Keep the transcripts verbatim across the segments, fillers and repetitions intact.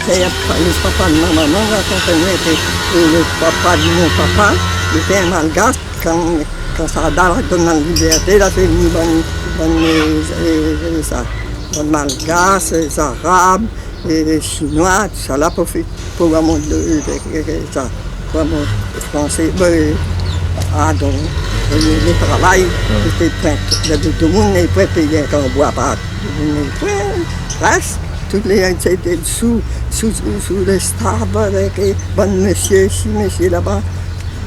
É apré, lo papa de mon momon la rakonté amoin ke, é lo papa de mon papa, li té in malgash, kan, kan Sarda la donn la libèrté, la fé vni bann, bann, é, é, é sa, bann malgash, é zarab, é sinoi, tousala pou fé, pou amont, é, é, é, sa, pou amont fransé, bin, a, donk, é, lé travay, té pwin, la, tout moun lé pwin péyé, kan ou voi pa, tout moun lé pwin, prèsk, tout lé, sété sou, sou, sou, sou lésklav avèk, é, bann mésyé isi, mésyé laba,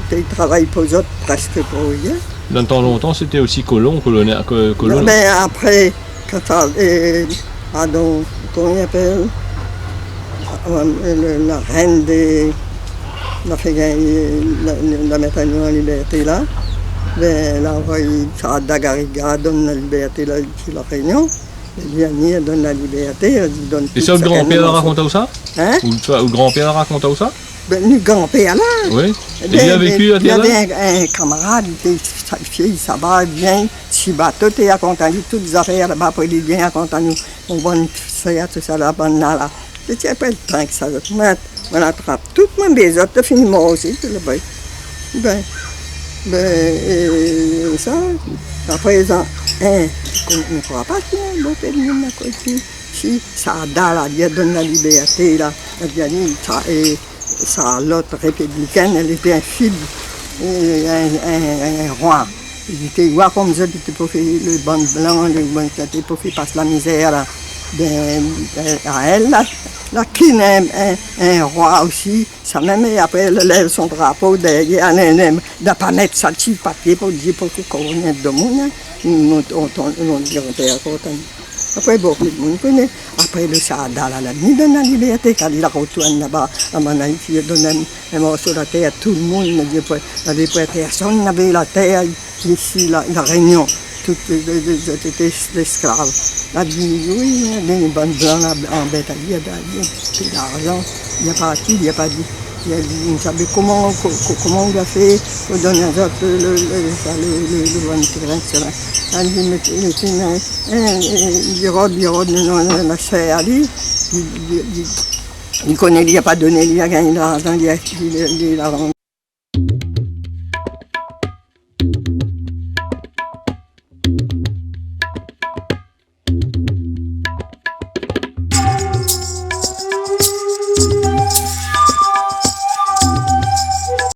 té travay pou zot, prèsk pou rien. Dan tan lontan, sété osi kolon, kolonèl, ko-, kolon. Non, mé apré, kan sa, é, pardon, koman i apèl, é, le, la rèn dé, la fé gingn, la, la, la mèt anou an libèrté la, bin, la anvoy Sarda Garriga donn la libèrté la, isi La Rényon. Li la ni donn la libèrté, li donn tout. É sa, out granpèr la rakont aou sa ? Hein ? Out, out granpèr la rakont aou sa ? Bin, mi granpèr la. Oui. É li la véki la tèr la ? Bin, li lavé in, in kamarad, li té, sa, fiy, sa va, vien, si bato té rakonté anou tout zafèr laba, apré li vien rakonté anou, mon bann frèr, tousala, bann la, la. Sété apré lo tan ke sa, zot, moin, moin la trap tout, moin, mé zot la fini mor osi, tout laba. Bin, bin, é sa, aprézan, hein, mi kroi pa ke in bon péryod la, koi, si, si Sarda la, li la donn la libèrté la, li la di, sa, é, Sarlot répiblikèn, èl lété in fiy, é, in, in, in roi. Li té roi konm zot, li té pou fé lé bann blan, lé bann, té pou fé pas la mizèr la. Bin, é, a èl la, la kin in, in, in roi osi, sa mèm, é apré, èl lèv son drapo dèryèr, alé, alé, la pa mèt sa ti papié pou di pou ke koroné domoun, hein. Nou, nou, nou, nou, nou, nou, nou, nou, Apré, bonpé d'moun koné. Apré, lo Sarda la, la ni donn la libèrté, kan li la rotourn laba, la bann Ayiti, la donn in, in morso la tèr a tout d'moun, mé li pwin, lavé pwin pèrsone lavé la tèr isi, la, La Rényon. Tout, euh, euh, euh, sété lésklav. La di, oui, mé bann blan la anbèt ali, la, la, la, pi larzan, li la parti, li la pa di, li la di, mi savé koman, ko-, ko-, koman ou la fé pou donn azot lo, lo, lo, sa, lo, lo, lo bann térin, sa la. La di, mé, mé, mé, Hein, li rod, li rod, non, non, la sèr ali, li, li, li, li koné, li la pa doné, li la gingn larzan, li la, li, li, li la vann